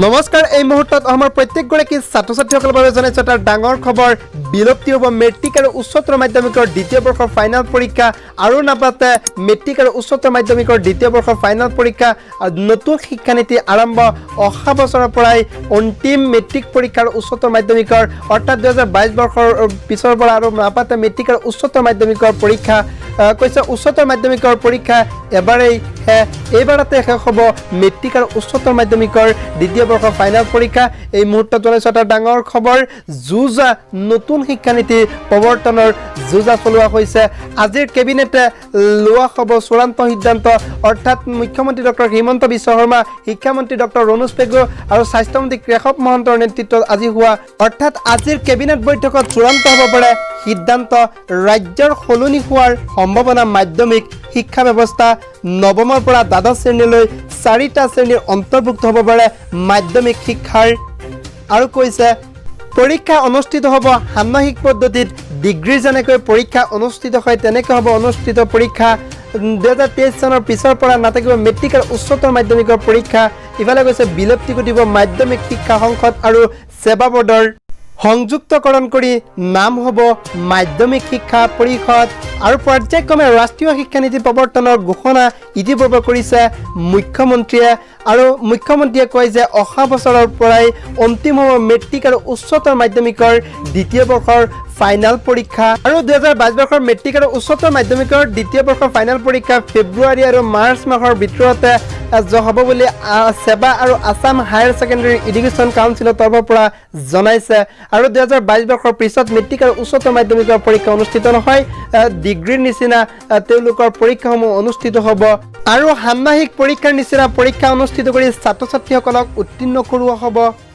নমস্কাৰ। এই মুহূৰ্তত অসমৰ প্ৰত্যেকগৰাকী ছাত্ৰ ছাত্ৰীসকলৰ বাবে জনাইছোঁ এটা ডাঙৰ খবৰ। বিলুপ্তি হ'ব মেট্ৰিক আৰু উচ্চতৰ মাধ্যমিকৰ দ্বিতীয় বৰ্ষৰ ফাইনেল পৰীক্ষা। আৰু নাপাতে মেট্ৰিক আৰু উচ্চতৰ মাধ্যমিকৰ দ্বিতীয় বৰ্ষৰ ফাইনেল পৰীক্ষা। আৰু নতুন শিক্ষানীতি আৰম্ভ অহা বছৰৰ পৰাই অন্তিম মেট্ৰিক পৰীক্ষা আৰু উচ্চতৰ মাধ্যমিকৰ, অৰ্থাৎ 2022 বৰ্ষৰ পিছৰ পৰা আৰু নাপাতে মেট্ৰিক আৰু উচ্চতৰ মাধ্যমিকৰ পৰীক্ষা। কৈছে উচ্চতৰ মাধ্যমিকৰ পৰীক্ষা এবাৰেই হে, এইবাৰতে শেষ হ'ব মেট্ৰিক আৰু উচ্চতৰ মাধ্যমিকৰ দ্বিতীয় বৰ্ষৰ ফাইনেল পৰীক্ষা। এই মুহূৰ্তত জনাইছোঁ এটা ডাঙৰ খবৰ। যুঁজা নতুন শিক্ষানীতি প্ৰৱৰ্তনৰ যুঁজা চলোৱা হৈছে। আজিৰ কেবিনেটে লোৱা হ'ব চূড়ান্ত সিদ্ধান্ত। অৰ্থাৎ মুখ্যমন্ত্ৰী ডক্টৰ হিমন্ত বিশ্ব শৰ্মা, শিক্ষামন্ত্ৰী ডক্টৰ ৰণোজ পেগু আৰু স্বাস্থ্যমন্ত্ৰী কেশৱ মহন্তৰ নেতৃত্বত আজি হোৱা, অৰ্থাৎ আজিৰ কেবিনেট বৈঠকত চূড়ান্ত হ'ব পাৰে সিদ্ধান্ত। ৰাজ্যৰ সলনি হোৱাৰ সম্ভাৱনা মাধ্যমিক শিক্ষা ব্যৱস্থা। নৱমৰ পৰা দ্বাদশ শ্ৰেণীলৈ চাৰিটা শ্ৰেণীৰ অন্তৰ্ভুক্ত হ'ব পাৰে মাধ্যমিক শিক্ষাৰ। আৰু কৈছে পৰীক্ষা অনুষ্ঠিত হ'ব ষান্মাসিক পদ্ধতিত। ডিগ্ৰীৰ যেনেকৈ পৰীক্ষা অনুষ্ঠিত হয়, তেনেকৈ হ'ব অনুষ্ঠিত পৰীক্ষা। 2023 চনৰ পিছৰ পৰা নাথাকিব মেট্ৰিক আৰু উচ্চতৰ মাধ্যমিকৰ পৰীক্ষা। ইফালে কৈছে বিলুপ্তি ঘটিব মাধ্যমিক শিক্ষা সংসদ আৰু ছেবা বৰ্ডৰ, সংযুক্তকৰণ কৰি নাম হ'ব মাধ্যমিক শিক্ষা পৰিষদ। আৰু পৰ্যায়ক্ৰমে ৰাষ্ট্ৰীয় শিক্ষানীতি প্ৰৱৰ্তনৰ ঘোষণা ইতিপূৰ্বে কৰিছে মুখ্যমন্ত্ৰীয়ে। আৰু মুখ্যমন্ত্ৰীয়ে কয় যে অহা বছৰৰ পৰাই অন্তিম হ'ব মেট্ৰিক আৰু উচ্চতৰ মাধ্যমিকৰ দ্বিতীয় বৰ্ষৰ ফাইনেল পৰীক্ষা। আৰু 2022 বৰ্ষৰ মেট্ৰিক আৰু উচ্চতৰ মাধ্যমিকৰ দ্বিতীয় বৰ্ষৰ ফাইনেল পৰীক্ষা ফেব্ৰুৱাৰী আৰু মাৰ্চ মাহৰ ভিতৰতে হ'ব বুলি ছেবা আৰু আছাম হায়াৰ ছেকেণ্ডেৰী এডুকেশ্যন কাউন্সিলৰ তৰফৰ পৰা জনাইছে। আৰু 2022 বৰ্ষৰ পিছত মেট্ৰিক আৰু উচ্চতৰ মাধ্যমিকৰ পৰীক্ষা অনুষ্ঠিত নহয়। ডিগ্ৰীৰ নিচিনা তেওঁলোকৰ পৰীক্ষাসমূহ অনুষ্ঠিত হ'ব আৰু ষান্মাসিক পৰীক্ষাৰ নিচিনা পৰীক্ষা অনুষ্ঠিত কৰি ছাত্ৰ ছাত্ৰীসকলক উত্তীৰ্ণ কৰোৱা হ'ব।